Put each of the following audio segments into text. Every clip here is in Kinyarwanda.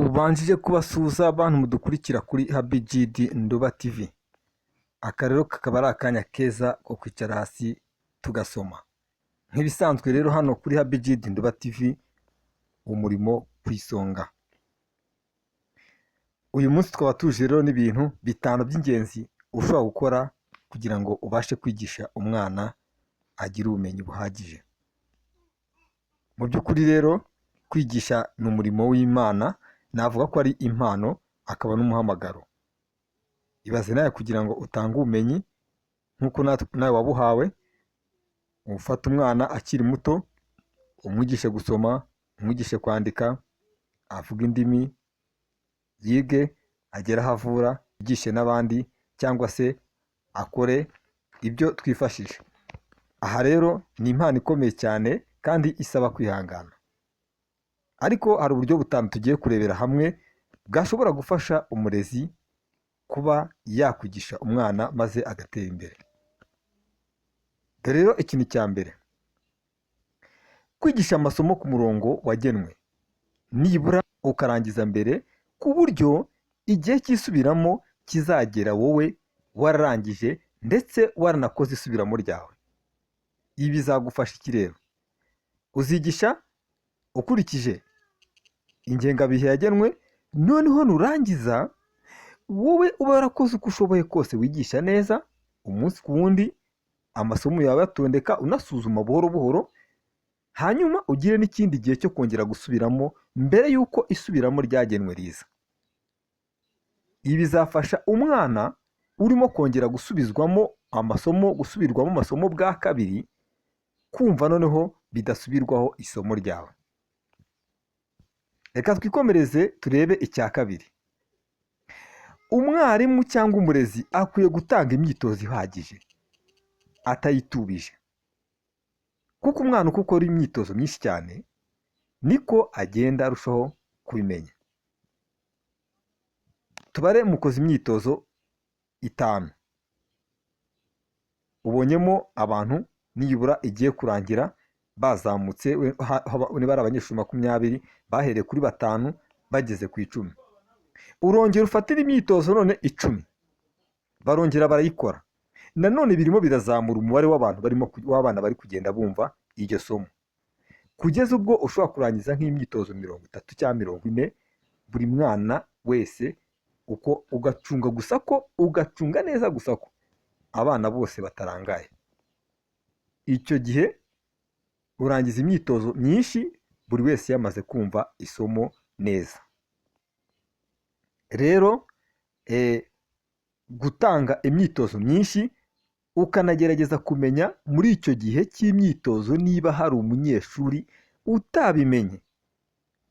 Tubanjije kubasuhuza bantu mudukurikira kuri HBGD Nduba TV. Aka rero kakaba ari akanya keza ko kwicara hasi tugasoma. Nk'ibisanzwe rero hano kuri HBGD Nduba TV, umurimo ku isonga. Uyu munsi tukaba tuje rero n'ibintu bitanu by'ingenzi ushobora gukora kugira ngo ubashe kwigisha umwana agire ubumenyi buhagije. Mu by'ukuri rero kwigisha ni umurimo w'Imana, navuga ko ari impano akaba n'umuhamagaro. Ibaze nawe kugira ngo utange ubumenyi nk'uko nawe wabuhawe, ufate umwana akiri muto, umwigishe gusoma, umwigishe kwandika, avuge indimi, yige, agere aho avura, yigishe n'abandi cyangwa se akore ibyo twifashisha. Aha rero ni impano ikomeye cyane kandi isaba kwihangana. Ariko hari uburyo butanu tugiye kurebera hamwe bwashobora gufasha umurezi kuba yakwigisha umwana maze agatera imbere. Dore rero ikintu cya mbere, kwigisha amasomo ku murongo wagenwe, nibura ukarangiza mbere ku buryo igihe cy'isubiramo kizagera wowe wararangije ndetse waranakoze isubiramo ryawe. Ibi bizagufasha iki rero? Uzigisha ukurikije ingengabihe yagenwe, noneho nurangiza wowe uba warakoze uko ushoboye kose wigisha neza umunsi ku wundi, amasomo yawe uyatondeka unasuzuma buhoro buhoro, hanyuma ugire n'ikindi gihe cyo kongera gusubiramo mbere y'uko isubiramo ryagenwe riza. Ibi bizafasha umwana urimo kongera gusubizwamo amasomo, gusubirwamo amasomo bwa kabiri, kumva noneho bidasubirwaho isomo ryawe. Reka twikomereze turebe icya kabiri. Umwarimu cyangwa umurezi akwiye gutanga imyitozo ihagije atayitubije, kuko umwana uko ukora imyitozo myinshi cyane niko agenda arushaho kubimenya. Tubare mukoze imyitozo itanu, ubonyemo abantu nibura igiye kurangira bazamutse, niba ari abanyeshuri 20 bahereye kuri batanu bageze ku 10. Urongera ufatire imyitozo none 10, barongera barayikora, nanone birimo birazamura umubare w'abantu barimo w'abana bari kugenda bumva iryo somo, kugeza ubwo ushobora kurangiza nk'imyitozo 30 cyangwa 40 buri mwana wese, uko ugacunga gusa ko ugacunga neza gusa ko abana bose batarangaye. Icyo gihe urangiza imyitozo myinshi buri wese yamaze kumva isomo neza. Rero gutanga imyitozo myinshi ukanagerageza kumenya muri icyo gihe cy'imyitozo niba hari umunyeshuri utabimenye,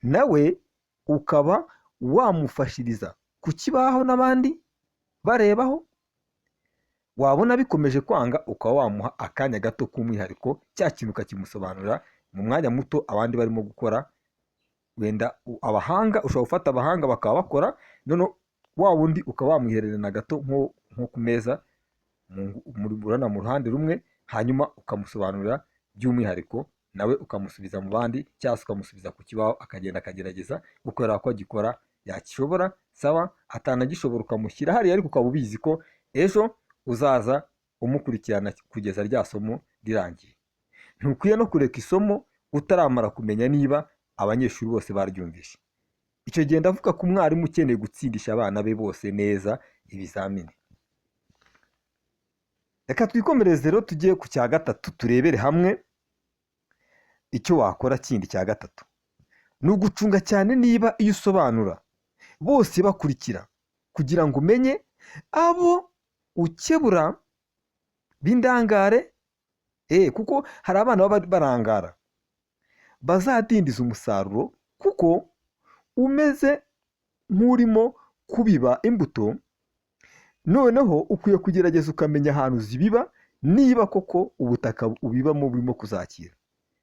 nawe ukaba wamufashiriza ku kibaho n'abandi barebaho, wabona bikomeje kwanga ukaba wamuha akanya gato k'umwihariko, cya kintu ukakimusobanurira mu mwanya muto abandi barimo gukora. Wenda abahanga ushobora gufata abahanga bakaba bakora, noneho wa wundi ukaba wamwihererana gato nko ku meza urabona mu ruhande rumwe, hanyuma ukamusobanurira by'umwihariko, nawe ukamusubiza mu bandi cyangwa se ukamusubiza ku kibaho akagenda akagerageza gukorera ko agikora, yakishobora sawa, atanagishobora ukamushyira hariya, ariko ukaba ubizi ko ejo uzaza umukurikirana kugeza rya somo rirangiye. Ntukwiye no kureka isomo utaramara kumenya niba abanyeshuri bose baryumvishe. Icyo gihe ndavuga ku mwarimu ukeneye gutsindisha abana be bose neza ibizamini. Reka twikomereze rero tujye ku cya gatatu, turebere hamwe icyo wakora kindi cya gatatu. Ni ugucunga cyane niba iyo usobanura bose bakurikira, kugira ngo umenye abo ukebura b'indangare, kuko hari abana baba barangara bazadindiza umusaruro, kuko umeze nk'urimo kubiba imbuto. Noneho ukwiye kugerageza ukamenya ahantu zibiba, niba koko ubutaka ubibamo burimo kuzakira.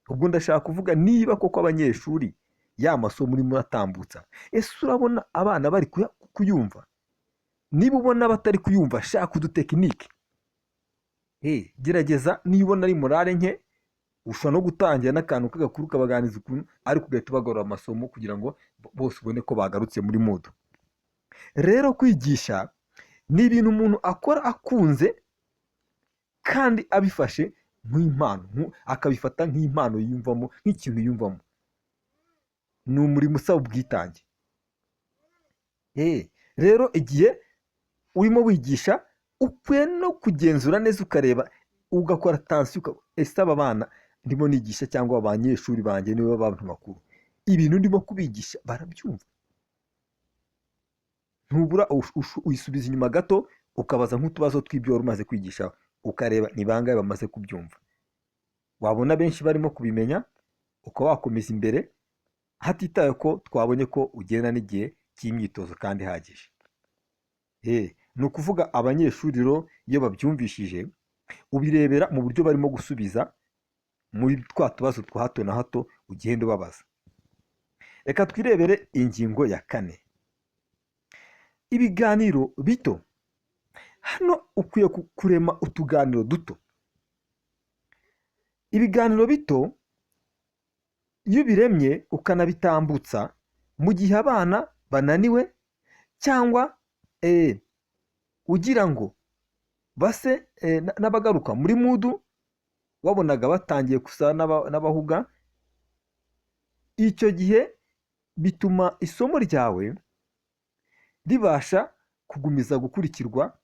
Ubwo ndashaka kuvuga niba koko abanyeshuri ya masomo urimo uratambutsa, ese urabona abana bari kuyumva? Niba ubona batari kuyumva, shaka udutekinike. Gerageza niba ubona ari morale nke, Ushobora no gutangira n'akantu k'agakuru kabaganiriza ukuntu, ariko ugahita ubagarura amasomo kugira ngo bose ubone ko bagarutse muri mood. Rero kwigisha ni ibintu umuntu akora akunze kandi abifashe nk'impano, akabifata nk'impano yiyumvamo, nk'ikintu yiyumvamo. Ni umurimo usaba ubwitange. Rero igihe urimo wigisha ukwiye no kugenzura neza, ukareba, ugakora attention: ese aba bana ndimo nigisha cyangwa abanyeshuri banjye nibo bantu bakuru, ibintu ndimo kubigisha barabyumva? Ntubura uyisubiza inyuma gato, ukabaza nk'utubazo tw'ibyo wari umaze kwigisha, ukareba ni bangahe bamaze kubyumva. Wabona benshi barimo kubimenya, ukaba wakomeza imbere, hatitawe ko twabonye ko ugenda n'igihe cy'imyitozo kandi ihagije. Ni ukuvuga abanyeshuri rero iyo babyumvishije, ubirebera mu buryo barimo gusubiza muri twa tubazo twa hato na hato ugenda ubabaza. Reka twirebere ingingo ya kane, ibiganiro bito. Hano ukwiye kurema utuganiro duto. Ibiganiro bito iyo ubiremye ukanabitambutsa mu gihe abana bananiwe cyangwa ugira ngo base n'abagaruka muri mood, wabonaga batangiye gusa n'abahuga, icyo gihe bituma isomo ryawe ribasha kugumiza gukurikirwa,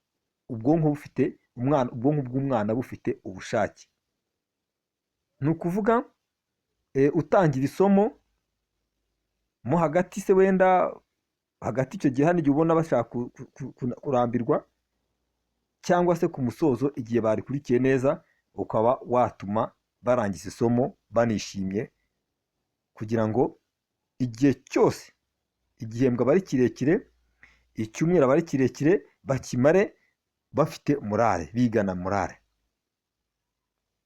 ubwonko bufite umwana, ubwonko bw'umwana bufite ubushake. Ni ukuvuga utangira isomo mo hagati se, wenda hagati, icyo gihe hano igihe ubona bashaka kurambirwa, cyangwa se ku musozo igihe barikurikiye neza, ukaba watuma barangiza isomo banishimye, kugira ngo igihe cyose, igihembwe aba ari kirekire, icyumweru aba ari kirekire, bakimare bafite morale, bigana morale.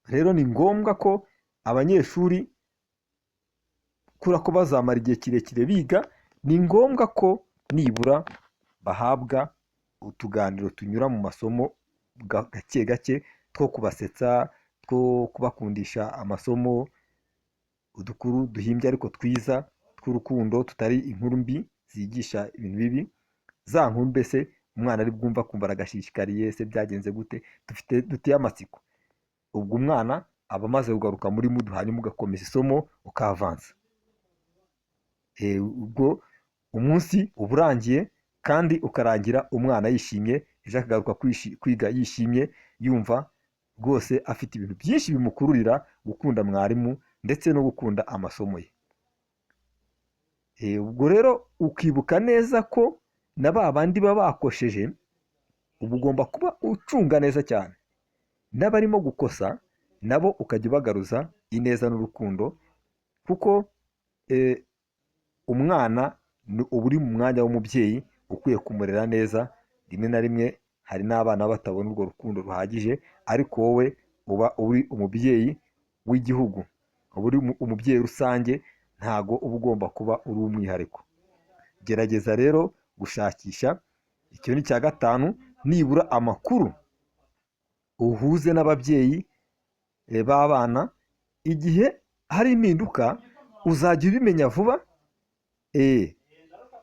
Rero ni ngombwa ko abanyeshuri, kubera ko bazamara igihe kirekire biga, ni ngombwa ko nibura bahabwa utuganiro tunyura mu masomo gake gake, two kubasetsa, two kubakundisha amasomo, udukuru duhimbye ariko twiza tw'urukundo, tutari inkuru mbi zigisha ibintu bibi, za nkuru mbese umwana ari bwumva akumva aragashishikariye: ese byagenze gute? Dufite duteye amatsiko. Ubwo umwana aba amaze kugaruka muri mood, hanyuma ugakomeza isomo, ukavansa. Ubwo umunsi uba urangiye kandi ukarangira umwana yishimye, ejo akagaruka kwiga yishimye, yumva rwose afite ibintu byinshi bimukururira gukunda mwarimu ndetse no gukunda amasomo ye. Ubwo rero ukibuka neza ko na ba bandi baba bakosheje, uba ugomba kuba ucunga neza cyane n'abarimo gukosa, nabo ukajya ubagaruza ineza n'urukundo, kuko umwana uba uri mu mwanya w'umubyeyi, ukwiye kumurera neza. Rimwe na rimwe hari n'abana batabona urwo rukundo ruhagije, ariko wowe uba uri umubyeyi w'igihugu, uba uri umubyeyi rusange, ntago uba ugomba kuba uri umwihariko. Gerageza rero gushakisha, icyo ni icya gatanu, nibura amakuru uhuze n'ababyeyi b'abana. Igihe hari impinduka uzajya ubimenya vuba,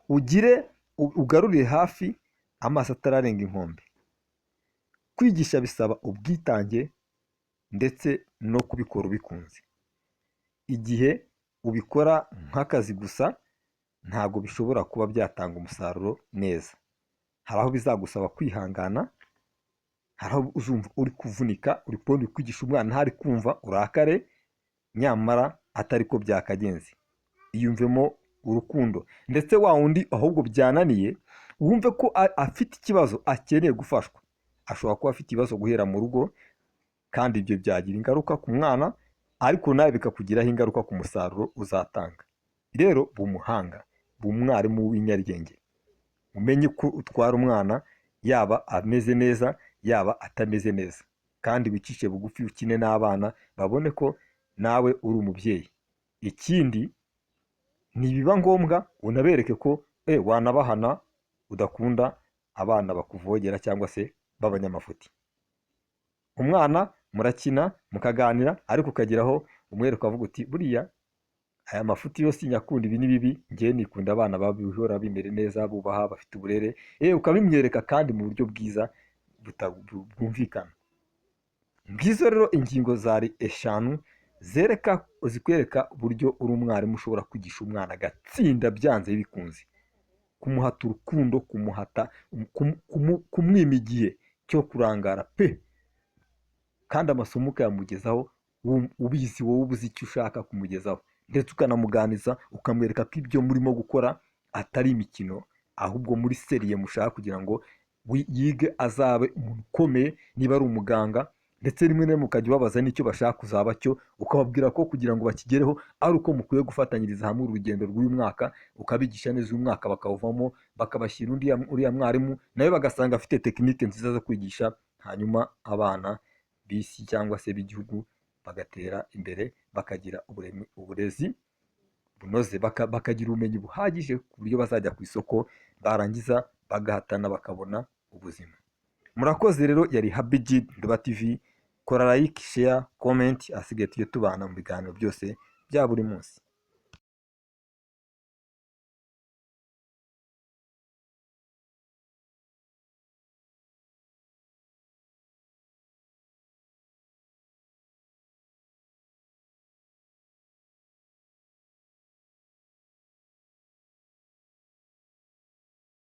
ugire ugarurire hafi amazi atararenga inkombe. Kwigisha bisaba ubwitange ndetse no kubikora ubikunze. Igihe ubikora nk'akazi gusa, ntabwo bishobora kuba byatanga umusaruro neza. Hari aho bizagusaba kwihangana, hari aho uzumva uri kuvunika, uri kubona uri kwigisha umwana ntari kumva, urakare, nyamara atari ko byakagenze. Iyumvemo urukundo, ndetse wa wundi ahubwo byananiye, wumve ko afite ikibazo akeneye gufashwa. Ashobora kuba afite ibibazo guhera mu rugo, kandi ibyo byagira ingaruka ku mwana, ariko nawe bikakugiraho ingaruka ku musaruro uzatanga. Rero ba umuhanga, ba umwarimu w'inyaryenge, umenye uko utwara umwana, yaba ameze neza, yaba atameze neza, kandi wicishe bugufi, ukine n'abana babone ko nawe uri umubyeyi. Ikindi, nibiba ngombwa unabereke ko wanabahana, udakunda abana bakuvogera cyangwa se b'abanyamafuti. Umwana murakina mukaganira, ariko ukageraho Umwereka ukavuga uti: "Buriya aya mafuti yose nyakunda, ibi ni bibi, njyewe nikunda abana babihora bimere neza, bubaha, bafite uburere." Ukabimwereka kandi mu buryo bwiza bwumvikana. Ngizo rero ingingo zari eshanu zereka, zikwereka uburyo uri umwarimu ushobora kwigisha umwana agatsinda byanze bikunze. Kumuhata urukundo, kumuhata kumwima igihe cyo kurangara pe, kandi amasomo ukayamugezaho ubizi, wowe ubuze icyo ushaka kumugezaho, ndetse ukanamuganiza, ukamwereka ko ibyo murimo gukora atari imikino, ahubwo muri sérieux mushaka kugira ngo yige azabe umuntu ukomeye, niba ari umuganga. Ndetse rimwe na rimwe ukajya ubabaza n'icyo bashaka kuzaba cyo, ukababwira ko kugira ngo bakigereho ari uko mukwiye gufatanyiriza hamwe urugendo rw'uyu mwaka, ukabigisha neza uyu mwaka bakawuvamo, bakabashyira undi uriya mwarimu nawe bagasanga afite technique nziza zo kwigisha, hanyuma abana b'isi cyangwa se b'igihugu bagatera imbere, bakagira uburezi bunoze, bakagira ubumenyi buhagije ku buryo bazajya ku isoko, barangiza bagahatana, bakabona ubuzima. Murakoze rero, yari Happy Nduba TV. Kora like, share, comment, ahasigaye tujye tubana mu biganiro byose bya buri munsi.